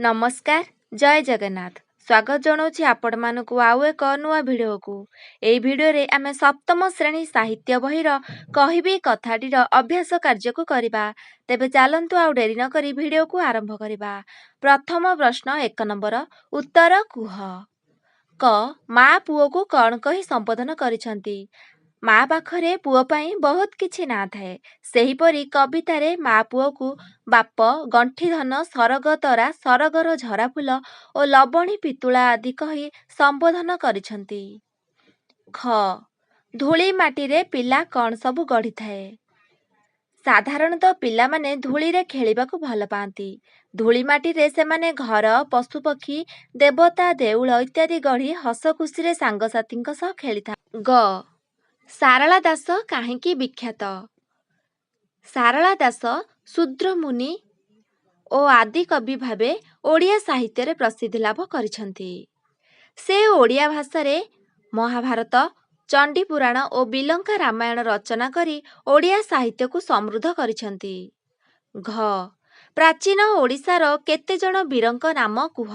ନମସ୍କାର, ଜୟ ଜଗନ୍ନାଥ। ସ୍ୱାଗତ ଜଣାଉଛି ଆପଣମାନଙ୍କୁ ଆଉ ଏକ ନୂଆ ଭିଡ଼ିଓକୁ। ଏହି ଭିଡ଼ିଓରେ ଆମେ ସପ୍ତମ ଶ୍ରେଣୀ ସାହିତ୍ୟ ବହିର କହିବି କଥାଟିର ଅଭ୍ୟାସ କାର୍ଯ୍ୟକୁ କରିବା। ତେବେ ଚାଲନ୍ତୁ, ଆଉ ଡେରି ନକରି ଭିଡ଼ିଓକୁ ଆରମ୍ଭ କରିବା। ପ୍ରଥମ ପ୍ରଶ୍ନ 1 ନମ୍ବର, ଉତ୍ତର କୁହ। କ, ମା ପୁଅକୁ କ'ଣ କହି ସମ୍ବୋଧନ କରିଛନ୍ତି? ମା ପାଖରେ ପୁଅ ପାଇଁ ବହୁତ କିଛି ନାଁ ଥାଏ। ସେହିପରି କବିତାରେ ମା ପୁଅକୁ ବାପ, ଗଣ୍ଠିଧନ, ସରଗ ତରା, ସରଗର ଝରାଫୁଲ ଓ ଲବଣୀ ପିତୁଳା ଆଦି କହି ସମ୍ବୋଧନ କରିଛନ୍ତି। ଖ, ଧୂଳି ମାଟିରେ ପିଲା କ'ଣ ସବୁ ଗଢ଼ିଥାଏ? ସାଧାରଣତଃ ପିଲାମାନେ ଧୂଳିରେ ଖେଳିବାକୁ ଭଲ ପାଆନ୍ତି। ଧୂଳି ମାଟିରେ ସେମାନେ ଘର, ପଶୁପକ୍ଷୀ, ଦେବତା, ଦେଉଳ ଇତ୍ୟାଦି ଗଢ଼ି ହସ ଖୁସିରେ ସାଙ୍ଗସାଥୀଙ୍କ ସହ ଖେଳିଥାନ୍ତି। ଗ, ସାରଳା ଦାସ କାହିଁକି ବିଖ୍ୟାତ? ସାରଳା ଦାସ ଶୂଦ୍ରମୁନି ଓ ଆଦିକବି ଭାବେ ଓଡ଼ିଆ ସାହିତ୍ୟରେ ପ୍ରସିଦ୍ଧି ଲାଭ କରିଛନ୍ତି। ସେ ଓଡ଼ିଆ ଭାଷାରେ ମହାଭାରତ, ଚଣ୍ଡୀପୁରାଣ ଓ ବିଲଙ୍କା ରାମାୟଣ ରଚନା କରି ଓଡ଼ିଆ ସାହିତ୍ୟକୁ ସମୃଦ୍ଧ କରିଛନ୍ତି। ଘ, ପ୍ରାଚୀନ ଓଡ଼ିଶାର କେତେଜଣ ବୀରଙ୍କ ନାମ କୁହ।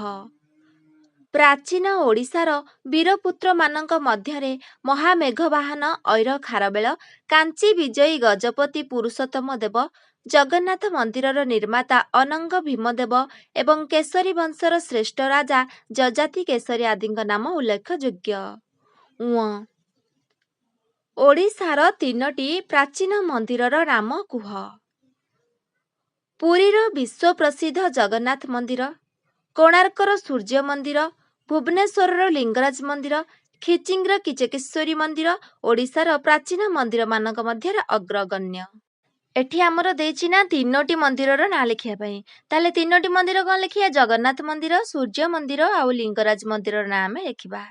ପ୍ରାଚୀନ ଓଡ଼ିଶାର ବୀରପୁତ୍ରମାନଙ୍କ ମଧ୍ୟରେ ମହାମେଘବାହନ ଐର ଖାରବେଳ, କାଞ୍ଚି ବିଜୟୀ ଗଜପତି ପୁରୁଷୋତ୍ତମ ଦେବ, ଜଗନ୍ନାଥ ମନ୍ଦିରର ନିର୍ମାତା ଅନଙ୍ଗ ଭୀମଦେବ ଏବଂ କେଶରୀ ବଂଶର ଶ୍ରେଷ୍ଠ ରାଜା ଯଯାତି କେଶରୀ ଆଦିଙ୍କ ନାମ ଉଲ୍ଲେଖଯୋଗ୍ୟ। ଉଁ, ଓଡ଼ିଶାର ତିନୋଟି ପ୍ରାଚୀନ ମନ୍ଦିରର ନାମ କୁହ। ପୁରୀର ବିଶ୍ୱପ୍ରସିଦ୍ଧ ଜଗନ୍ନାଥ ମନ୍ଦିର, କୋଣାର୍କର ସୂର୍ଯ୍ୟ ମନ୍ଦିର, ଭୁବନେଶ୍ୱରର ଲିଙ୍ଗରାଜ ମନ୍ଦିର, ଖିଚିଙ୍ଗର କିଚକେଶ୍ୱରୀ ମନ୍ଦିର ଓଡ଼ିଶାର ପ୍ରାଚୀନ ମନ୍ଦିରମାନଙ୍କ ମଧ୍ୟରେ ଅଗ୍ରଗଣ୍ୟ। ଏଠି ଆମର ଦେଇଛି ନା ତିନୋଟି ମନ୍ଦିରର ନାଁ ଲେଖିବା ପାଇଁ। ତାହେଲେ ତିନୋଟି ମନ୍ଦିର କ'ଣ ଲେଖିବା? ଜଗନ୍ନାଥ ମନ୍ଦିର, ସୂର୍ଯ୍ୟ ମନ୍ଦିର ଆଉ ଲିଙ୍ଗରାଜ ମନ୍ଦିରର ନାଁ ଆମେ ଲେଖିବା।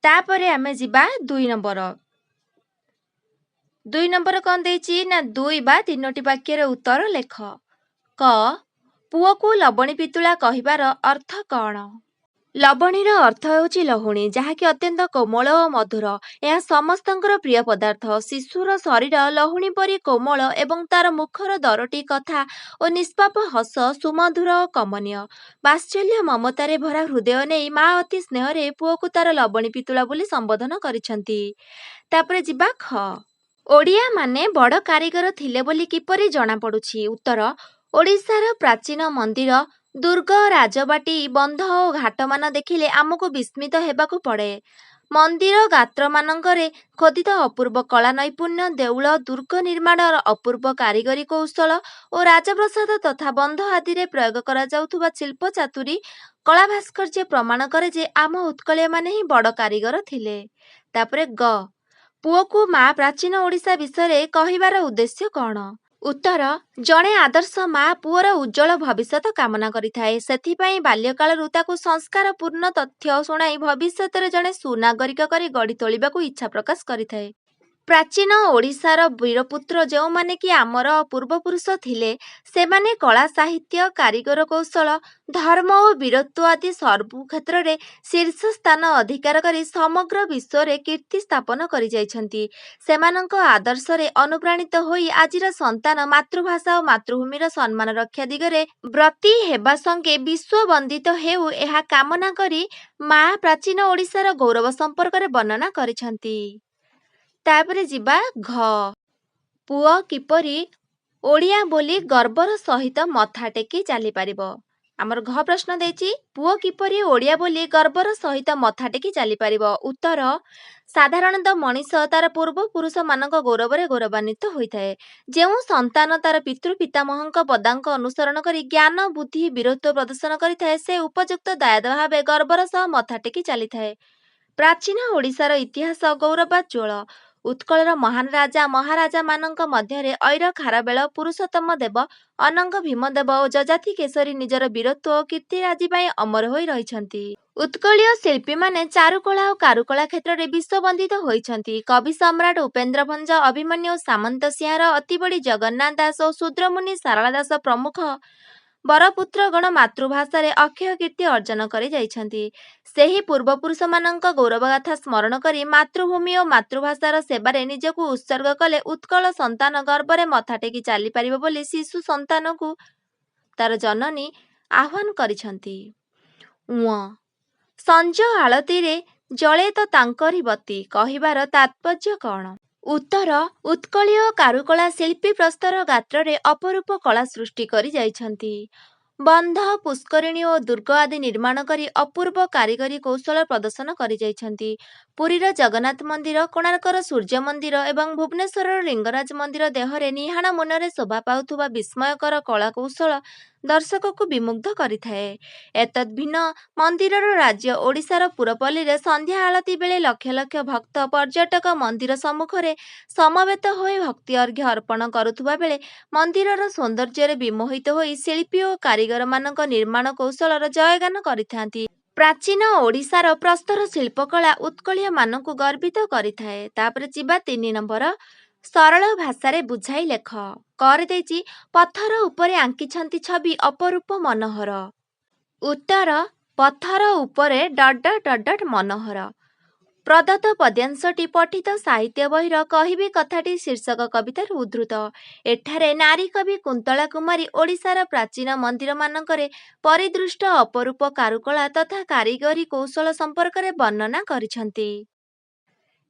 ତାପରେ ଆମେ ଯିବା 2 ନମ୍ବର। 2 ନମ୍ବର କ'ଣ ଦେଇଛି ନା 2 ବା 3ଟି ବାକ୍ୟର ଉତ୍ତର ଲେଖ। କ, ପୁଅକୁ ଲବଣୀ ପିତୁଳା କହିବାର ଅର୍ଥ କ'ଣ? ଲବଣୀର ଅର୍ଥ ହେଉଛି ଲହୁଣୀ, ଯାହାକି ଅତ୍ୟନ୍ତ କୋମଳ ଓ ମଧୁର। ଏହା ସମସ୍ତଙ୍କର ପ୍ରିୟ ପଦାର୍ଥ। ଶିଶୁର ଶରୀର ଲହୁଣୀ ପରି କୋମଳ ଏବଂ ତାର ମୁଖର ଦରୋଟି କଥା ଓ ନିଷ୍ପାପ ହସ ସୁମଧୁର ଓ କମନୀୟ। ବାତ୍ସଲ୍ୟ ମମତାରେ ଭରା ହୃଦୟ ନେଇ ମା ଅତି ସ୍ନେହରେ ପୁଅକୁ ତାର ଲବଣୀ ପିତୁଳା ବୋଲି ସମ୍ବୋଧନ କରିଛନ୍ତି। ତାପରେ ଯିବା ଖ, ଓଡ଼ିଆମାନେ ବଡ଼ କାରିଗର ଥିଲେ ବୋଲି କିପରି ଜଣାପଡ଼ୁଛି? ଉତ୍ତର, ଓଡ଼ିଶାର ପ୍ରାଚୀନ ମନ୍ଦିର, ଦୁର୍ଗ, ରାଜବାଟୀ, ବନ୍ଧ ଓ ଘାଟମାନ ଦେଖିଲେ ଆମକୁ ବିସ୍ମିତ ହେବାକୁ ପଡ଼େ। ମନ୍ଦିର ଗାତ୍ରମାନଙ୍କରେ ଖୋଦିତ ଅପୂର୍ବ କଳା ନୈପୁଣ୍ୟ, ଦେଉଳ, ଦୁର୍ଗ ନିର୍ମାଣର ଅପୂର୍ବ କାରିଗରୀ କୌଶଳ ଓ ରାଜପ୍ରାସାଦ ତଥା ବନ୍ଧ ଆଦିରେ ପ୍ରୟୋଗ କରାଯାଉଥିବା ଶିଳ୍ପ ଚାତୁରୀ, କଳା ଭାସ୍କର୍ଯ୍ୟ ପ୍ରମାଣ କରେ ଯେ ଆମ ଉତ୍କଳୀୟମାନେ ହିଁ ବଡ଼ କାରିଗର ଥିଲେ। ତାପରେ ଗ, ପୁଅକୁ ମା ପ୍ରାଚୀନ ଓଡ଼ିଶା ବିଷୟରେ କହିବାର ଉଦ୍ଦେଶ୍ୟ କ'ଣ? ଉତ୍ତର, ଜଣେ ଆଦର୍ଶ ମା ପୁଅର ଉଜ୍ଜ୍ୱଳ ଭବିଷ୍ୟତ କାମନା କରିଥାଏ। ସେଥିପାଇଁ ବାଲ୍ୟକାଳରୁ ତାକୁ ସଂସ୍କାରପୂର୍ଣ୍ଣ ତଥ୍ୟ ଶୁଣାଇ ଭବିଷ୍ୟତରେ ଜଣେ ସୁନାଗରିକ କରି ଗଢ଼ି ତୋଳିବାକୁ ଇଚ୍ଛା ପ୍ରକାଶ କରିଥାଏ। ପ୍ରାଚୀନ ଓଡ଼ିଶାର ବୀରପୁତ୍ର ଯେଉଁମାନେ କି ଆମର ପୂର୍ବପୁରୁଷ ଥିଲେ, ସେମାନେ କଳା, ସାହିତ୍ୟ, କାରିଗର କୌଶଳ, ଧର୍ମ ଓ ବୀରତ୍ୱ ଆଦି ସବୁ କ୍ଷେତ୍ରରେ ଶୀର୍ଷ ସ୍ଥାନ ଅଧିକାର କରି ସମଗ୍ର ବିଶ୍ୱରେ କୀର୍ତ୍ତି ସ୍ଥାପନ କରିଯାଇଛନ୍ତି। ସେମାନଙ୍କ ଆଦର୍ଶରେ ଅନୁପ୍ରାଣିତ ହୋଇ ଆଜିର ସନ୍ତାନ ମାତୃଭାଷା ଓ ମାତୃଭୂମିର ସମ୍ମାନ ରକ୍ଷା ଦିଗରେ ବ୍ରତୀ ହେବା ସଙ୍ଗେ ବିଶ୍ୱବନ୍ଦିତ ହେଉ, ଏହା କାମନା କରି ମା ପ୍ରାଚୀନ ଓଡ଼ିଶାର ଗୌରବ ସମ୍ପର୍କରେ ବର୍ଣ୍ଣନା କରିଛନ୍ତି। ତାପରେ ଯିବା ଘ, ପୁଅ କିପରି ଓଡ଼ିଆ ବୋଲି ଗର୍ବର ସହିତ ମଥା ଟେକି ଚାଲିପାରିବ? ଆମର ଘ ପ୍ରଶ୍ନ ଦେଇଛି, ପୁଅ କିପରି ଓଡ଼ିଆ ବୋଲି ଗର୍ବର ସହିତ ମଥା ଟେକି ଚାଲିପାରିବ? ଉତ୍ତର, ସାଧାରଣତଃ ମଣିଷ ତାର ପୂର୍ବପୁରୁଷମାନଙ୍କ ଗୌରବରେ ଗୌରବାନ୍ୱିତ ହୋଇଥାଏ। ଯେଉଁ ସନ୍ତାନ ତାର ପିତୃ ପିତାମହଙ୍କ ପଦାଙ୍କ ଅନୁସରଣ କରି ଜ୍ଞାନ, ବୁଦ୍ଧି, ବୀରତ୍ୱ ପ୍ରଦର୍ଶନ କରିଥାଏ, ସେ ଉପଯୁକ୍ତ ଦାୟାଦ ଭାବେ ଗର୍ବର ସହ ମଥା ଟେକି ଚାଲିଥାଏ। ପ୍ରାଚୀନ ଓଡ଼ିଶାର ଇତିହାସ ଗୌରବାଜ୍ୱଳ। ଉତ୍କଳର ମହାନ ରାଜା ମହାରାଜାମାନଙ୍କ ମଧ୍ୟରେ ଐର ଖାରବେଳ, ପୁରୁଷୋତ୍ତମ ଦେବ, ଅନଙ୍ଗ ଭୀମଦେବ ଓ ଯଯାତି କେଶରୀ ନିଜର ବୀରତ୍ୱ ଓ କୀର୍ତ୍ତିରାଜି ପାଇଁ ଅମର ହୋଇ ରହିଛନ୍ତି। ଉତ୍କଳୀୟ ଶିଳ୍ପୀମାନେ ଚାରୁକଳା ଓ କାରୁକଳା କ୍ଷେତ୍ରରେ ବିଶ୍ୱବନ୍ଦିତ ହୋଇଛନ୍ତି। କବି ସମ୍ରାଟ ଉପେନ୍ଦ୍ର ଭଞ୍ଜ, ଅଭିମନ୍ୟୁ ସାମନ୍ତସିଂହାର, ଅତିବଡ଼ି ଜଗନ୍ନାଥ ଦାସ ଓ ଶୂଦ୍ରମୁନି ସାରଳା ଦାସ ପ୍ରମୁଖ ବରପୁତ୍ରଗଣ ମାତୃଭାଷାରେ ଅକ୍ଷୟ କୀର୍ତ୍ତି ଅର୍ଜନ କରି ଯାଇଛନ୍ତି। ସେହି ପୂର୍ବପୁରୁଷମାନଙ୍କ ଗୌରବଗାଥା ସ୍ମରଣ କରି ମାତୃଭୂମି ଓ ମାତୃଭାଷାର ସେବାରେ ନିଜକୁ ଉତ୍ସର୍ଗ କଲେ ଉତ୍କଳ ସନ୍ତାନ ଗର୍ବରେ ମଥା ଟେକି ଚାଲିପାରିବ ବୋଲି ଶିଶୁ ସନ୍ତାନକୁ ତାର ଜନନୀ ଆହ୍ୱାନ କରିଛନ୍ତି। ଉଁ ସଞ୍ଜ ଆଳତିରେ ଜଳେ ତ ତାଙ୍କରି ବତୀ କହିବାର ତାତ୍ପର୍ଯ୍ୟ କ'ଣ? ଉତ୍ତର ଉତ୍କଳୀୟ କାରୁକଳା ଶିଳ୍ପୀ ପ୍ରସ୍ତର ଗାତ୍ରରେ ଅପରୂପ କଳା ସୃଷ୍ଟି କରି ଯାଇଛନ୍ତି। ବନ୍ଧ, ପୁଷ୍କରିଣୀ ଓ ଦୁର୍ଗ ଆଦି ନିର୍ମାଣ କରି ଅପୂର୍ବ କାରିଗରୀ କୌଶଳ ପ୍ରଦର୍ଶନ କରିଯାଇଛନ୍ତି। ପୁରୀର ଜଗନ୍ନାଥ ମନ୍ଦିର, କୋଣାର୍କର ସୂର୍ଯ୍ୟ ମନ୍ଦିର ଏବଂ ଭୁବନେଶ୍ୱରର ଲିଙ୍ଗରାଜ ମନ୍ଦିର ଦେହରେ ନିହାଣ ମୁନରେ ଶୋଭା ପାଉଥିବା ବିସ୍ମୟକର କଳାକୌଶଳ ଦର୍ଶକକୁ ବିମୁଗ୍ଧ କରିଥାଏ। ଏତଦ୍ଭିନ୍ନ ମନ୍ଦିରର ରାଜ୍ୟ ଓଡ଼ିଶାର ପୁରପଲ୍ଲୀରେ ସନ୍ଧ୍ୟା ଆଳତି ବେଳେ ଲକ୍ଷ ଲକ୍ଷ ଭକ୍ତ, ପର୍ଯ୍ୟଟକ ମନ୍ଦିର ସମ୍ମୁଖରେ ସମବେତ ହୋଇ ଭକ୍ତି ଅର୍ଘ୍ୟ ଅର୍ପଣ କରୁଥିବା ବେଳେ ମନ୍ଦିରର ସୌନ୍ଦର୍ଯ୍ୟରେ ବିମୋହିତ ହୋଇ ଶିଳ୍ପୀ ଓ କାରିଗରମାନଙ୍କ ନିର୍ମାଣ କୌଶଳର ଜୟଗାନ କରିଥାନ୍ତି। ପ୍ରାଚୀନ ଓଡ଼ିଶାର ପ୍ରସ୍ତର ଶିଳ୍ପକଳା ଉତ୍କଳୀୟମାନଙ୍କୁ ଗର୍ବିତ କରିଥାଏ। ତାପରେ ଯିବା 3 ନମ୍ବର, ସରଳ ଭାଷାରେ ବୁଝାଇ ଲେଖ। କରେ ଦେଇଛି, ପଥର ଉପରେ ଆଙ୍କିଛନ୍ତି ଛବି ଅପରୂପ ମନୋହର। ଉତ୍ତର ପଥର ଉପରେ ଡଟ୍ ଡଟ୍ ଡଟ୍ ଡଟ୍ ମନୋହର। ପ୍ରଦତ୍ତ ପଦ୍ୟାଂଶଟି ପଠିତ ସାହିତ୍ୟ ବହିର କହିବି କଥାଟି ଶୀର୍ଷକ କବିତାରୁ ଉଦ୍ଧୃତ। ଏଠାରେ ନାରୀ କବି କୁନ୍ତଳା କୁମାରୀ ଓଡ଼ିଶାର ପ୍ରାଚୀନ ମନ୍ଦିରମାନଙ୍କରେ ପରିଦୃଷ୍ଟ ଅପରୂପ କାରୁକଳା ତଥା କାରିଗରୀ କୌଶଳ ସମ୍ପର୍କରେ ବର୍ଣ୍ଣନା କରିଛନ୍ତି।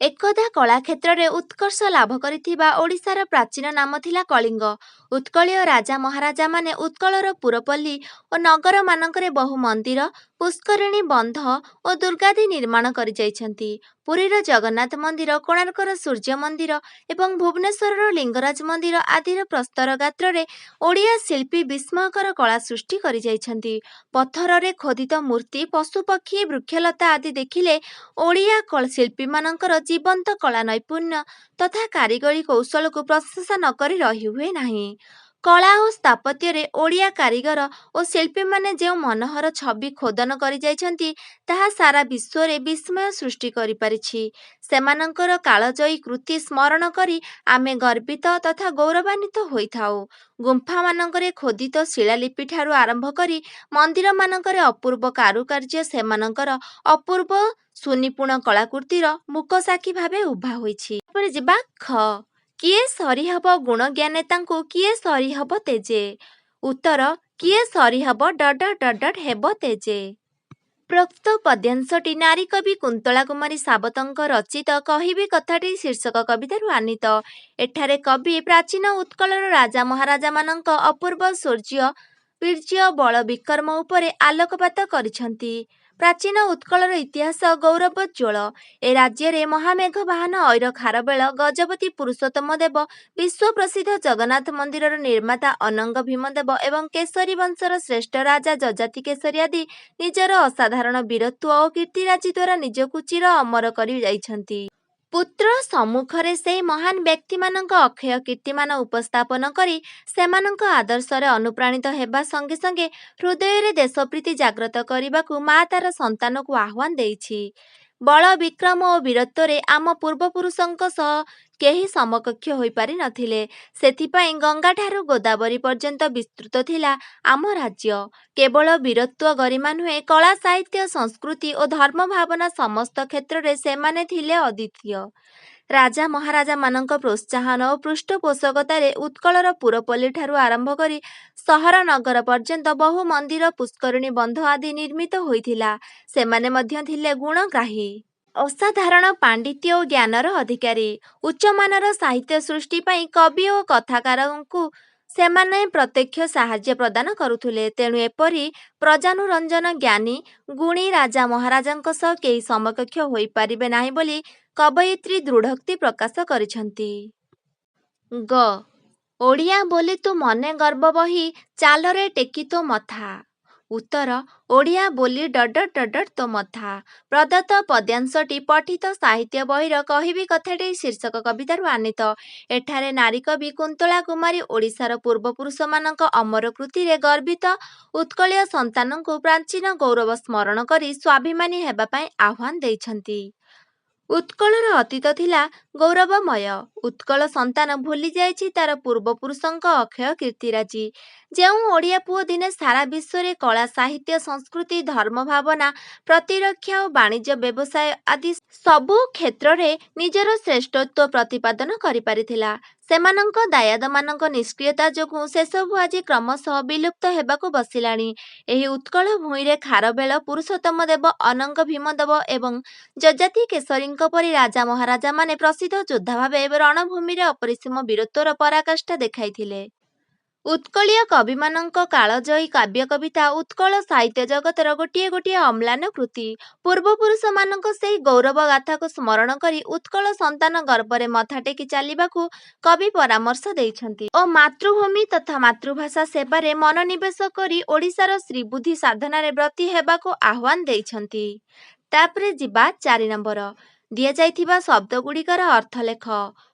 ଏକଦା କଳାକ୍ଷେତ୍ରରେ ଉତ୍କର୍ଷ ଲାଭ କରିଥିବା ଓଡ଼ିଶାର ପ୍ରାଚୀନ ନାମ ଥିଲା କଳିଙ୍ଗ। ଉତ୍କଳୀୟ ରାଜା ମହାରାଜାମାନେ ଉତ୍କଳର ପୁରପଲ୍ଲୀ ଓ ନଗରମାନଙ୍କରେ ବହୁ ମନ୍ଦିର, ପୁଷ୍କରିଣୀ, ବନ୍ଧ ଓ ଦୁର୍ଗାଦି ନିର୍ମାଣ କରିଯାଇଛନ୍ତି। ପୁରୀର ଜଗନ୍ନାଥ ମନ୍ଦିର, କୋଣାର୍କର ସୂର୍ଯ୍ୟ ମନ୍ଦିର ଏବଂ ଭୁବନେଶ୍ୱରର ଲିଙ୍ଗରାଜ ମନ୍ଦିର ଆଦିର ପ୍ରସ୍ତର ଗାତ୍ରରେ ଓଡ଼ିଆ ଶିଳ୍ପୀ ବିସ୍ମୟକର କଳା ସୃଷ୍ଟି କରିଯାଇଛନ୍ତି। ପଥରରେ ଖୋଦିତ ମୂର୍ତ୍ତି, ପଶୁପକ୍ଷୀ, ବୃକ୍ଷଲତା ଆଦି ଦେଖିଲେ ଓଡ଼ିଆ ଶିଳ୍ପୀମାନଙ୍କର ଜୀବନ୍ତ କଳା ନୈପୁଣ୍ୟ ତଥା କାରିଗରୀ କୌଶଳକୁ ପ୍ରଶଂସା ନ କରି ରହିହୁଏ ନାହିଁ। କଳା ଓ ସ୍ଥାପତ୍ୟରେ ଓଡ଼ିଆ କାରିଗର ଓ ଶିଳ୍ପୀମାନେ ଯେଉଁ ମନୋହର ଛବି ଖୋଦନ କରିଯାଇଛନ୍ତି, ତାହା ସାରା ବିଶ୍ୱରେ ବିସ୍ମୟ ସୃଷ୍ଟି କରିପାରିଛି। ସେମାନଙ୍କର କାଳଜୟୀ କୃତି ସ୍ମରଣ କରି ଆମେ ଗର୍ବିତ ତଥା ଗୌରବାନ୍ୱିତ ହୋଇଥାଉ। ଗୁମ୍ଫାମାନଙ୍କରେ ଖୋଦିତ ଶିଳାଲିପିଠାରୁ ଆରମ୍ଭ କରି ମନ୍ଦିରମାନଙ୍କରେ ଅପୂର୍ବ କାରୁକାର୍ଯ୍ୟ ସେମାନଙ୍କର ଅପୂର୍ବ ସୁନିପୁଣ କଳାକୃତିର ମୂକସାକ୍ଷୀ ଭାବେ ଉଭା ହୋଇଛି। ତାପରେ ଯିବା ଖ, କିଏ ସରିହବ ଗୁଣ ଜ୍ଞାନେ ତାଙ୍କୁ କିଏ ସରିହବ ତେଜେ? ଉତ୍ତର କିଏ ସରିହବ ଡଟ୍ ଡଟ୍ ଡଟ୍ ଡଟ୍ ହେବ ତେଜେ। ପ୍ରୋକ୍ତ ପଦ୍ୟାଂଶଟି ନାରୀ କବି କୁନ୍ତଳା କୁମାରୀ ସାବତଙ୍କ ରଚିତ କହିବି କଥାଟି ଶୀର୍ଷକ କବିତାରୁ ଆନୀତ। ଏଠାରେ କବି ପ୍ରାଚୀନ ଉତ୍କଳର ରାଜା ମହାରାଜାମାନଙ୍କ ଅପୂର୍ବ ଶୌର୍ଯ୍ୟ, ବୀର୍ଯ୍ୟ, ବଳ ବିକ୍ରମ ଉପରେ ଆଲୋକପାତ କରିଛନ୍ତି। ପ୍ରାଚୀନ ଉତ୍କଳର ଇତିହାସ ଗୌରବୋଜ୍ଜ୍ୱଳ। ଏ ରାଜ୍ୟରେ ମହାମେଘବାହନ ଐର ଖାରବେଳ, ଗଜପତି ପୁରୁଷୋତ୍ତମ ଦେବ, ବିଶ୍ୱପ୍ରସିଦ୍ଧ ଜଗନ୍ନାଥ ମନ୍ଦିରର ନିର୍ମାତା ଅନଙ୍ଗ ଭୀମଦେବ ଏବଂ କେଶରୀ ବଂଶର ଶ୍ରେଷ୍ଠ ରାଜା ଯଯାତି କେଶରୀ ଆଦି ନିଜର ଅସାଧାରଣ ବୀରତ୍ୱ ଓ କୀର୍ତ୍ତିରାଜି ଦ୍ୱାରା ନିଜକୁ ଚିର ଅମର କରି ଯାଇଛନ୍ତି। ପୁତ୍ର ସମ୍ମୁଖରେ ସେହି ମହାନ ବ୍ୟକ୍ତିମାନଙ୍କ ଅକ୍ଷୟ କୀର୍ତ୍ତିମାନ ଉପସ୍ଥାପନ କରି ସେମାନଙ୍କ ଆଦର୍ଶରେ ଅନୁପ୍ରାଣିତ ହେବା ସଙ୍ଗେ ସଙ୍ଗେ ହୃଦୟରେ ଦେଶପ୍ରୀତି ଜାଗ୍ରତ କରିବାକୁ ମା ତାର ସନ୍ତାନକୁ ଆହ୍ୱାନ ଦେଇଛି। ବଳ, ବିକ୍ରମ ଓ ବୀରତ୍ୱରେ ଆମ ପୂର୍ବପୁରୁଷଙ୍କ ସହ କେହି ସମକକ୍ଷ ହୋଇପାରି ନଥିଲେ। ସେଥିପାଇଁ ଗଙ୍ଗାଠାରୁ ଗୋଦାବରୀ ପର୍ଯ୍ୟନ୍ତ ବିସ୍ତୃତ ଥିଲା ଆମ ରାଜ୍ୟ। କେବଳ ବୀରତ୍ୱ ଗରିମା ନୁହେଁ, କଳା, ସାହିତ୍ୟ, ସଂସ୍କୃତି ଓ ଧର୍ମ ଭାବନା ସମସ୍ତ କ୍ଷେତ୍ରରେ ସେମାନେ ଥିଲେ ଅଦ୍ୱିତୀୟ। ରାଜା ମହାରାଜାମାନଙ୍କ ପ୍ରୋତ୍ସାହନ ଓ ପୃଷ୍ଠପୋଷକତାରେ ଉତ୍କଳର ପୁରପଲ୍ଲୀଠାରୁ ଆରମ୍ଭ କରି ସହର ନଗର ପର୍ଯ୍ୟନ୍ତ ବହୁ ମନ୍ଦିର, ପୁଷ୍କରିଣୀ, ବନ୍ଧ ଆଦି ନିର୍ମିତ ହୋଇଥିଲା। ସେମାନେ ମଧ୍ୟ ଥିଲେ ଗୁଣଗ୍ରାହୀ। ଅସାଧାରଣ ପାଣ୍ଡିତ୍ୟ ଓ ଜ୍ଞାନର ଅଧିକାରୀ। ଉଚ୍ଚମାନର ସାହିତ୍ୟ ସୃଷ୍ଟି ପାଇଁ କବି ଓ କଥାକାରଙ୍କୁ ସେମାନେ ପ୍ରତ୍ୟକ୍ଷ ସାହାଯ୍ୟ ପ୍ରଦାନ କରୁଥିଲେ। ତେଣୁ ଏପରି ପ୍ରଜାନୁରଞ୍ଜନ ଜ୍ଞାନୀ, ଗୁଣୀ ରାଜା ମହାରାଜାଙ୍କ ସହ କେହି ସମକକ୍ଷ ହୋଇପାରିବେ ନାହିଁ ବୋଲି କବୟିତ୍ରୀ ଦୃଢ଼ୋକ୍ତି ପ୍ରକାଶ କରିଛନ୍ତି। ଗ ଓଡ଼ିଆ ବୋଲି ତୁ ମନେ ଗର୍ବ ବହି ଚାଲରେ ଟେକି ତୋ ମଥା। ଉତ୍ତର ଓଡ଼ିଆ ବୋଲି ଡଟ୍ ଡଟ୍ ଡଟ୍ ଡଟ୍ ତୋ ମଥା। ପ୍ରଦତ୍ତ ପଦ୍ୟାଂଶଟି ପଠିତ ସାହିତ୍ୟ ବହିର କହିବି କଥାଟି ଶୀର୍ଷକ କବିତାରୁ ଆନୀତ। ଏଠାରେ ନାରୀ କବି କୁନ୍ତଳା କୁମାରୀ ଓଡ଼ିଶାର ପୂର୍ବପୁରୁଷମାନଙ୍କ ଅମର କୃତିରେ ଗର୍ବିତ ଉତ୍କଳୀୟ ସନ୍ତାନଙ୍କୁ ପ୍ରାଚୀନ ଗୌରବ ସ୍ମରଣ କରି ସ୍ୱାଭିମାନୀ ହେବା ପାଇଁ ଆହ୍ୱାନ ଦେଇଛନ୍ତି। ଉତ୍କଳର ଅତୀତ ଥିଲା ଗୌରବମୟ। ଉତ୍କଳ ସନ୍ତାନ ଭୁଲିଯାଇଛି ତାର ପୂର୍ବପୁରୁଷଙ୍କ ଅକ୍ଷୟ କୀର୍ତ୍ତିରାଜି। ଯେଉଁ ଓଡ଼ିଆ ପୁଅ ଦିନେ ସାରା ବିଶ୍ୱରେ କଳା, ସାହିତ୍ୟ, ସଂସ୍କୃତି, ଧର୍ମ ଭାବନା, ପ୍ରତିରକ୍ଷା ଓ ବାଣିଜ୍ୟ ବ୍ୟବସାୟ ଆଦି ସବୁ କ୍ଷେତ୍ରରେ ନିଜର ଶ୍ରେଷ୍ଠତ୍ୱ ପ୍ରତିପାଦନ କରିପାରିଥିଲା, ସେମାନଙ୍କ ଦାୟାଦମାନଙ୍କ ନିଷ୍କ୍ରିୟତା ଯୋଗୁଁ ସେସବୁ ଆଜି କ୍ରମଶଃ ବିଲୁପ୍ତ ହେବାକୁ ବସିଲାଣି। ଏହି ଉତ୍କଳ ଭୂଇଁରେ ଖାରବେଳ, ପୁରୁଷୋତ୍ତମ ଦେବ, ଅନଙ୍ଗ ଭୀମଦେବ ଏବଂ ଯଯାତି କେଶରୀଙ୍କ ପରି ରାଜା ମହାରାଜାମାନେ ପ୍ରସିଦ୍ଧ ଯୋଦ୍ଧା ଭାବେ ରଣଭୂମିରେ ଅପରିସୀମ ବୀରତ୍ୱର ପରାକାଷ୍ଠା ଦେଖାଇଥିଲେ। ଉତ୍କଳୀୟ କବିମାନଙ୍କ କାଳଜୟୀ କାବ୍ୟ କବିତା ଉତ୍କଳ ସାହିତ୍ୟ ଜଗତର ଗୋଟିଏ ଗୋଟିଏ ଅମ୍ଳାନ କୃତି। ପୂର୍ବପୁରୁଷମାନଙ୍କ ସେହି ଗୌରବ ଗାଥାକୁ ସ୍ମରଣ କରି ଉତ୍କଳ ସନ୍ତାନ ଗର୍ବରେ ମଥା ଟେକି ଚାଲିବାକୁ କବି ପରାମର୍ଶ ଦେଇଛନ୍ତି ଓ ମାତୃଭୂମି ତଥା ମାତୃଭାଷା ସେବାରେ ମନୋନିବେଶ କରି ଓଡ଼ିଶାର ଶ୍ରୀବୁଦ୍ଧି ସାଧନାରେ ବ୍ରତୀ ହେବାକୁ ଆହ୍ୱାନ ଦେଇଛନ୍ତି। ତାପରେ ଯିବା 4 ନମ୍ବର, ଦିଆଯାଇଥିବା ଶବ୍ଦଗୁଡ଼ିକର ଅର୍ଥ ଲେଖ।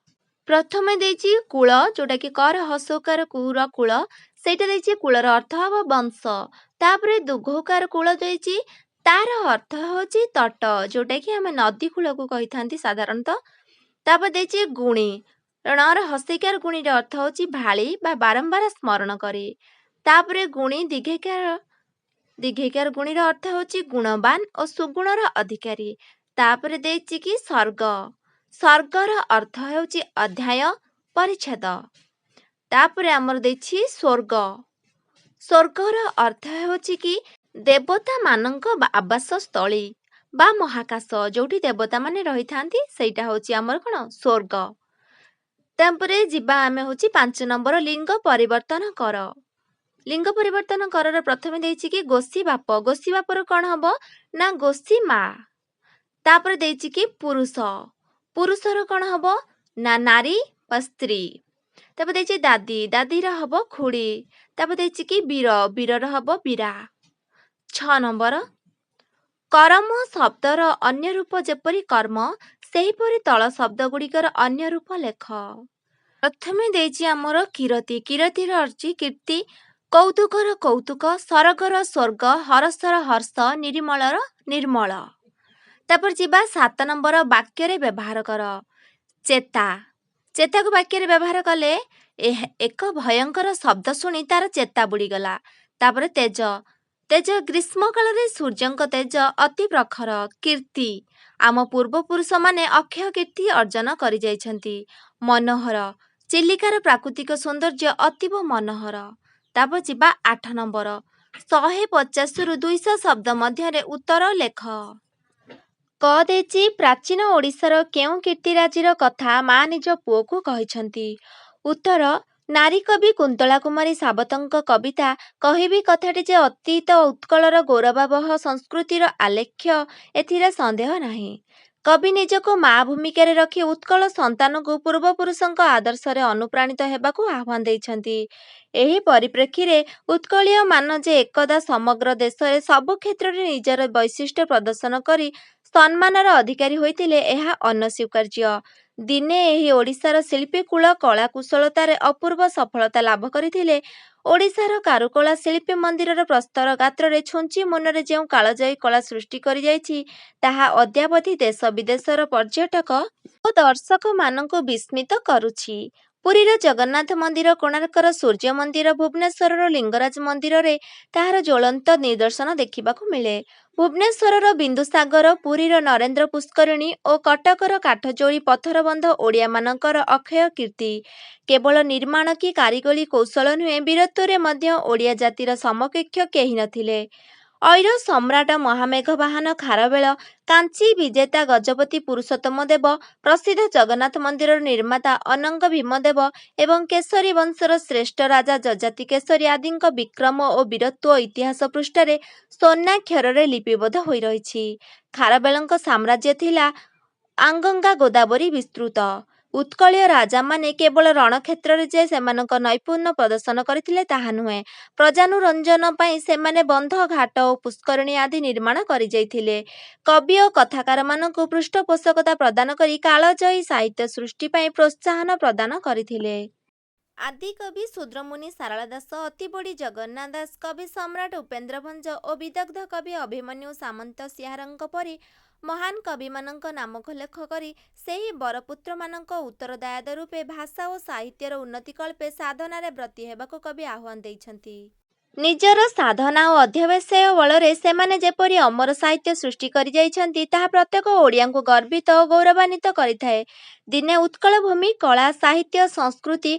ପ୍ରଥମେ ଦେଇଛି କୂଳ, ଯେଉଁଟାକି କର ହସଉକାର କୁର କୂଳ, ସେଇଟା ଦେଇଛି। କୂଳର ଅର୍ଥ ହେବ ବଂଶ। ତାପରେ ଦୁଘଉକାର କୂଳ ଦେଇଛି, ତାର ଅର୍ଥ ହେଉଛି ତଟ, ଯେଉଁଟାକି ଆମେ ନଦୀ କୂଳକୁ କହିଥାନ୍ତି ସାଧାରଣତଃ। ତାପରେ ଦେଇଛି ଗୁଣି, ଣର ହସେଇକାର ଗୁଣିର ଅର୍ଥ ହେଉଛି ଭାଳି ବା ବାରମ୍ବାର ସ୍ମରଣ କରି। ତାପରେ ଗୁଣି ଦୀର୍ଘଈକାର ଗୁଣିର ଅର୍ଥ ହେଉଛି ଗୁଣବାନ ଓ ସୁଗୁଣର ଅଧିକାରୀ। ତାପରେ ଦେଇଛି କି ସର୍ଗ, ସର୍ଗର ଅର୍ଥ ହେଉଛି ଅଧ୍ୟାୟ, ପରିଚ୍ଛେଦ। ତାପରେ ଆମର ଦେଇଛି ସ୍ୱର୍ଗ, ସ୍ୱର୍ଗର ଅର୍ଥ ହେଉଛି କି ଦେବତାମାନଙ୍କ ଆବାସସ୍ଥଳୀ ବା ମହାକାଶ, ଯେଉଁଠି ଦେବତାମାନେ ରହିଥାନ୍ତି, ସେଇଟା ହେଉଛି ଆମର କ'ଣ ସ୍ୱର୍ଗ। ତାପରେ ଯିବା ଆମେ ହେଉଛି 5 ନମ୍ବର, ଲିଙ୍ଗ ପରିବର୍ତ୍ତନ କର। ଲିଙ୍ଗ ପରିବର୍ତ୍ତନ କରର ପ୍ରଥମେ ଦେଇଛି କି ଗୋସି ବାପ, ଗୋସି ବାପର କ'ଣ ହବ ନା ଗୋସି ମା। ତାପରେ ଦେଇଛି କି ପୁରୁଷ, ପୁରୁଷର କ'ଣ ହବ ନା ନାରୀ ବା ସ୍ତ୍ରୀ। ତାପରେ ଦେଇଛି ଦାଦି, ଦାଦିର ହବ ଖୁଡ଼ି। ତାପରେ ଦେଇଛି କି ବୀର, ବୀରର ହବ ବୀରା। 6 ନମ୍ବର, କରମ ଶବ୍ଦର ଅନ୍ୟ ରୂପ ଯେପରି କର୍ମ, ସେହିପରି ତଳ ଶବ୍ଦ ଗୁଡ଼ିକର ଅନ୍ୟ ରୂପ ଲେଖ। ପ୍ରଥମେ ଦେଇଛି ଆମର କିରତି, କିରତିର ଅର୍ଥ କୀର୍ତ୍ତି, କୌତୁକର କୌତୁକ, ସରଗର ସ୍ୱର୍ଗ, ହରସର ହର୍ଷ, ନିର୍ମଳର ନିର୍ମଳ। ତାପରେ ଯିବା 7 ନମ୍ବର, ବାକ୍ୟରେ ବ୍ୟବହାର କର। ଚେତା, ଚେତାକୁ ବାକ୍ୟରେ ବ୍ୟବହାର କଲେ ଏକ ଭୟଙ୍କର ଶବ୍ଦ ଶୁଣି ତାର ଚେତା ବୁଡ଼ିଗଲା। ତାପରେ ତେଜ, ତେଜ ଗ୍ରୀଷ୍ମକାଳରେ ସୂର୍ଯ୍ୟଙ୍କ ତେଜ ଅତି ପ୍ରଖର। କୀର୍ତ୍ତି, ଆମ ପୂର୍ବପୁରୁଷମାନେ ଅକ୍ଷୟ କୀର୍ତ୍ତି ଅର୍ଜନ କରିଯାଇଛନ୍ତି। ମନୋହର, ଚିଲିକାର ପ୍ରାକୃତିକ ସୌନ୍ଦର୍ଯ୍ୟ ଅତୀବ ମନୋହର। ତାପରେ ଯିବା 8 ନମ୍ବର, 150ରୁ 200 ଶବ୍ଦ ମଧ୍ୟରେ ଉତ୍ତର ଲେଖ। କ ଦେଇଛି ପ୍ରାଚୀନ ଓଡ଼ିଶାର କେଉଁ କୀର୍ତ୍ତିରାଜିର କଥା ମା ନିଜ ପୁଅକୁ କହିଛନ୍ତି? ଉତ୍ତର, ନାରୀ କବି କୁନ୍ତଳା କୁମାରୀ ସାବତଙ୍କ କବିତା କହିବି କଥାଟି ଯେ ଅତୀତ ଉତ୍କଳର ଗୌରବାବହ ସଂସ୍କୃତିର ଆଲେଖ୍ୟ, ଏଥିରେ ସନ୍ଦେହ ନାହିଁ। କବି ନିଜକୁ ମା ଭୂମିକାରେ ରଖି ଉତ୍କଳ ସନ୍ତାନକୁ ପୂର୍ବପୁରୁଷଙ୍କ ଆଦର୍ଶରେ ଅନୁପ୍ରାଣିତ ହେବାକୁ ଆହ୍ୱାନ ଦେଇଛନ୍ତି। ଏହି ପରିପ୍ରେକ୍ଷୀରେ ଉତ୍କଳୀୟମାନ ଯେ ଏକଦା ସମଗ୍ର ଦେଶରେ ସବୁ କ୍ଷେତ୍ରରେ ନିଜର ବୈଶିଷ୍ଟ୍ୟ ପ୍ରଦର୍ଶନ କରି ସମ୍ମାନର ଅଧିକାରୀ ହୋଇଥିଲେ, ଏହା ଅନସ୍ୱୀକାର୍ଯ୍ୟ। ଦିନେ ଏହି ଓଡ଼ିଶାର ଶିଳ୍ପୀକୁଳ କଳା କୁଶଳତାରେ ଅପୂର୍ବ ସଫଳତା ଲାଭ କରିଥିଲେ। ଓଡ଼ିଶାର କାରୁକଳା ଶିଳ୍ପୀ ମନ୍ଦିରର ପ୍ରସ୍ତର ଗାତ୍ରରେ ଛୁଞ୍ଚି ମୁନରେ ଯେଉଁ କାଳଜୟୀ କଳା ସୃଷ୍ଟି କରିଯାଇଛି, ତାହା ଅଦ୍ୟାବଧି ଦେଶ ବିଦେଶର ପର୍ଯ୍ୟଟକ ଓ ଦର୍ଶକମାନଙ୍କୁ ବିସ୍ମିତ କରୁଛି। ପୁରୀର ଜଗନ୍ନାଥ ମନ୍ଦିର, କୋଣାର୍କର ସୂର୍ଯ୍ୟ ମନ୍ଦିର, ଭୁବନେଶ୍ୱରର ଲିଙ୍ଗରାଜ ମନ୍ଦିରରେ ତାହାର ଜ୍ୱଳନ୍ତ ନିଦର୍ଶନ ଦେଖିବାକୁ ମିଳେ। ଭୁବନେଶ୍ୱରର ବିନ୍ଦୁସାଗର, ପୁରୀର ନରେନ୍ଦ୍ର ପୁଷ୍କରିଣୀ ଓ କଟକର କାଠଯୋଡ଼ି ପଥରବନ୍ଧ ଓଡ଼ିଆମାନଙ୍କର ଅକ୍ଷୟ କୀର୍ତ୍ତି। କେବଳ ନିର୍ମାଣ କି କାରିଗରୀ କୌଶଳ ନୁହେଁ, ବୀରତ୍ୱରେ ମଧ୍ୟ ଓଡ଼ିଆ ଜାତିର ସମକକ୍ଷ କେହି ନଥିଲେ। ଐର ସମ୍ରାଟ ମହାମେଘବାହନ ଖାରବେଳ, କାଞ୍ଚି ବିଜେତା ଗଜପତି ପୁରୁଷୋତ୍ତମ ଦେବ, ପ୍ରସିଦ୍ଧ ଜଗନ୍ନାଥ ମନ୍ଦିରର ନିର୍ମାତା ଅନଙ୍ଗ ଭୀମଦେବ ଏବଂ କେଶରୀ ବଂଶର ଶ୍ରେଷ୍ଠ ରାଜା ଯଯାତି କେଶରୀ ଆଦିଙ୍କ ବିକ୍ରମ ଓ ବୀରତ୍ୱ ଇତିହାସ ପୃଷ୍ଠାରେ ସ୍ୱର୍ଣ୍ଣାକ୍ଷରରେ ଲିପିବଦ୍ଧ ହୋଇ ରହିଛି। ଖାରବେଳଙ୍କ ସାମ୍ରାଜ୍ୟ ଥିଲା ଆଙ୍ଗଙ୍ଗା ଗୋଦାବରୀ ବିସ୍ତୃତ। ଉତ୍କଳୀୟ ରାଜାମାନେ କେବଳ ରଣକ୍ଷେତ୍ରରେ ଯେ ସେମାନଙ୍କ ନୈପୁଣ୍ୟ ପ୍ରଦର୍ଶନ କରିଥିଲେ ତାହା ନୁହେଁ, ପ୍ରଜାନୁରଞ୍ଜନ ପାଇଁ ସେମାନେ ବନ୍ଧ, ଘାଟ ଓ ପୁଷ୍କରିଣୀ ଆଦି ନିର୍ମାଣ କରିଯାଇଥିଲେ। କବି ଓ କଥାକାରମାନଙ୍କୁ ପୃଷ୍ଠପୋଷକତା ପ୍ରଦାନ କରି କାଳଜୟୀ ସାହିତ୍ୟ ସୃଷ୍ଟି ପାଇଁ ପ୍ରୋତ୍ସାହନ ପ୍ରଦାନ କରିଥିଲେ। ଆଦିକବି ଶୂଦ୍ରମୁନି ସାରଳା ଦାସ, ଅତିବଡ଼ୀ ଜଗନ୍ନାଥ ଦାସ, କବି ସମ୍ରାଟ ଉପେନ୍ଦ୍ର ଭଞ୍ଜ ଓ ବିଦଗ୍ଧ କବି ଅଭିମନ୍ୟୁ ସାମନ୍ତସିଂହାରଙ୍କ ପରି ମହାନ କବିମାନଙ୍କ ନାମୋଲ୍ଲେଖ କରି ସେହି ବରପୁତ୍ରମାନଙ୍କ ଉତ୍ତରଦାୟାଦ ରୂପେ ଭାଷା ଓ ସାହିତ୍ୟର ଉନ୍ନତିକଳ୍ପେ ସାଧନାରେ ବ୍ରତୀ ହେବାକୁ କବି ଆହ୍ୱାନ ଦେଇଛନ୍ତି। ନିଜର ସାଧନା ଓ ଅଧ୍ୟବସାୟ ବଳରେ ସେମାନେ ଯେପରି ଅମର ସାହିତ୍ୟ ସୃଷ୍ଟି କରିଯାଇଛନ୍ତି, ତାହା ପ୍ରତ୍ୟେକ ଓଡ଼ିଆଙ୍କୁ ଗର୍ବିତ ଓ ଗୌରବାନ୍ୱିତ କରିଥାଏ। ଦିନେ ଉତ୍କଳଭୂମି କଳା, ସାହିତ୍ୟ, ସଂସ୍କୃତି,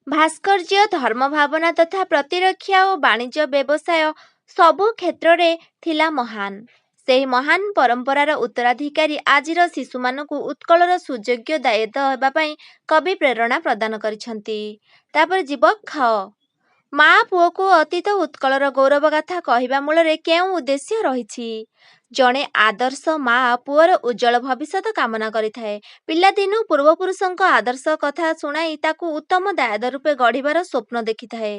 ଭାସ୍କର୍ଯ୍ୟ, ଧର୍ମଭାବନା ତଥା ପ୍ରତିରକ୍ଷା ଓ ବାଣିଜ୍ୟ ବ୍ୟବସାୟ ସବୁ କ୍ଷେତ୍ରରେ ଥିଲା ମହାନ୍। ସେହି ମହାନ୍ ପରମ୍ପରାର ଉତ୍ତରାଧିକାରୀ ଆଜିର ଶିଶୁମାନଙ୍କୁ ଉତ୍କଳର ସୁଯୋଗ୍ୟ ଦାୟାଦ ହେବା ପାଇଁ କବି ପ୍ରେରଣା ପ୍ରଦାନ କରିଛନ୍ତି। ତାପରେ ଯିବ ଖ। ମା ପୁଅକୁ ଅତୀତ ଉତ୍କଳର ଗୌରବଗାଥା କହିବା ମୂଳରେ କେଉଁ ଉଦ୍ଦେଶ୍ୟ ରହିଛି? ଜଣେ ଆଦର୍ଶ ମା ପୁଅର ଉଜ୍ଜ୍ୱଳ ଭବିଷ୍ୟତ କାମନା କରିଥାଏ। ପିଲାଦିନୁ ପୂର୍ବପୁରୁଷଙ୍କ ଆଦର୍ଶ କଥା ଶୁଣାଇ ତାକୁ ଉତ୍ତମ ଦାୟାଦ ରୂପେ ଗଢ଼ିବାର ସ୍ୱପ୍ନ ଦେଖିଥାଏ।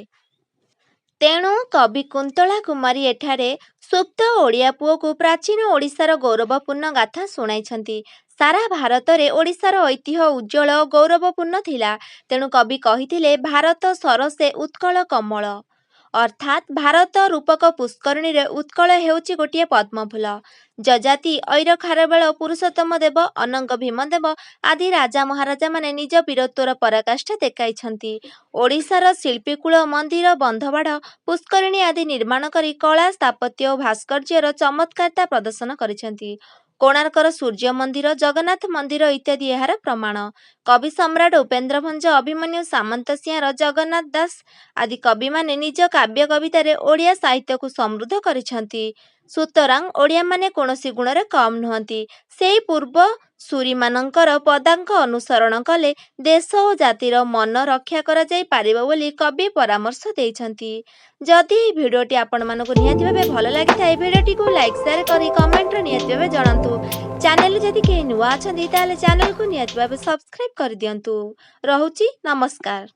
ତେଣୁ କବି କୁନ୍ତଳା କୁମାରୀ ଏଠାରେ ସୁପ୍ତ ଓଡ଼ିଆ ପୁଅକୁ ପ୍ରାଚୀନ ଓଡ଼ିଶାର ଗୌରବପୂର୍ଣ୍ଣ ଗାଥା ଶୁଣାଇଛନ୍ତି। ସାରା ଭାରତରେ ଓଡ଼ିଶାର ଐତିହ୍ୟ ଉଜ୍ଜ୍ୱଳ ଓ ଗୌରବପୂର୍ଣ୍ଣ ଥିଲା। ତେଣୁ କବି କହିଥିଲେ ଭାରତ ସରସେ ଉତ୍କଳ କମଳ। ଅର୍ଥାତ୍ ଭାରତ ରୂପକ ପୁଷ୍କରିଣୀରେ ଉତ୍କଳ ହେଉଛି ଗୋଟିଏ ପଦ୍ମଫୁଲ। ଯଯାତି, ଐର ଖାରବେଳ, ପୁରୁଷୋତ୍ତମ ଦେବ, ଅନଙ୍ଗ ଭୀମଦେବ ଆଦି ରାଜା ମହାରାଜାମାନେ ନିଜ ବୀରତ୍ୱର ପରାକାଷ୍ଠା ଦେଖାଇଛନ୍ତି। ଓଡ଼ିଶାର ଶିଳ୍ପୀକୁଳ ମନ୍ଦିର, ବନ୍ଧବାଡ଼, ପୁଷ୍କରିଣୀ ଆଦି ନିର୍ମାଣ କରି କଳା, ସ୍ଥାପତ୍ୟ ଓ ଭାସ୍କର୍ଯ୍ୟର ଚମତ୍କାରିତା ପ୍ରଦର୍ଶନ କରିଛନ୍ତି। କୋଣାର୍କର ସୂର୍ଯ୍ୟ ମନ୍ଦିର, ଜଗନ୍ନାଥ ମନ୍ଦିର ଇତ୍ୟାଦି ଏହାର ପ୍ରମାଣ। କବି ସମ୍ରାଟ ଉପେନ୍ଦ୍ର ଭଞ୍ଜ, ଅଭିମନ୍ୟୁ ସାମନ୍ତସିଂହାର, ଜଗନ୍ନାଥ ଦାସ ଆଦି କବିମାନେ ନିଜ କାବ୍ୟ କବିତାରେ ଓଡ଼ିଆ ସାହିତ୍ୟକୁ ସମୃଦ୍ଧ କରିଛନ୍ତି। ସୁତରାଂ ଓଡ଼ିଆମାନେ କୌଣସି ଗୁଣରେ କମ୍ ନୁହନ୍ତି। ସେହି ପୂର୍ବ ସୂରୀମାନଙ୍କର ପଦାଙ୍କ ଅନୁସରଣ କଲେ ଦେଶ ଓ ଜାତିର ମନ ରକ୍ଷା କରାଯାଇ ପାରିବ ବୋଲି କବି ପରାମର୍ଶ ଦେଇଛନ୍ତି। ଯଦି ଏହି ଭିଡ଼ିଓଟି ଆପଣମାନଙ୍କୁ ନିହାତି ଭାବେ ଭଲ ଲାଗିଥାଏ, ଭିଡ଼ିଓଟିକୁ ଲାଇକ୍, ସେୟାର କରି କମେଣ୍ଟରେ ନିହାତି ଭାବେ ଜଣାନ୍ତୁ। ଚ୍ୟାନେଲରେ ଯଦି କେହି ନୂଆ ଅଛନ୍ତି, ତାହେଲେ ଚ୍ୟାନେଲକୁ ନିହାତି ଭାବେ ସବସ୍କ୍ରାଇବ୍ କରିଦିଅନ୍ତୁ। ରହୁଛି, ନମସ୍କାର।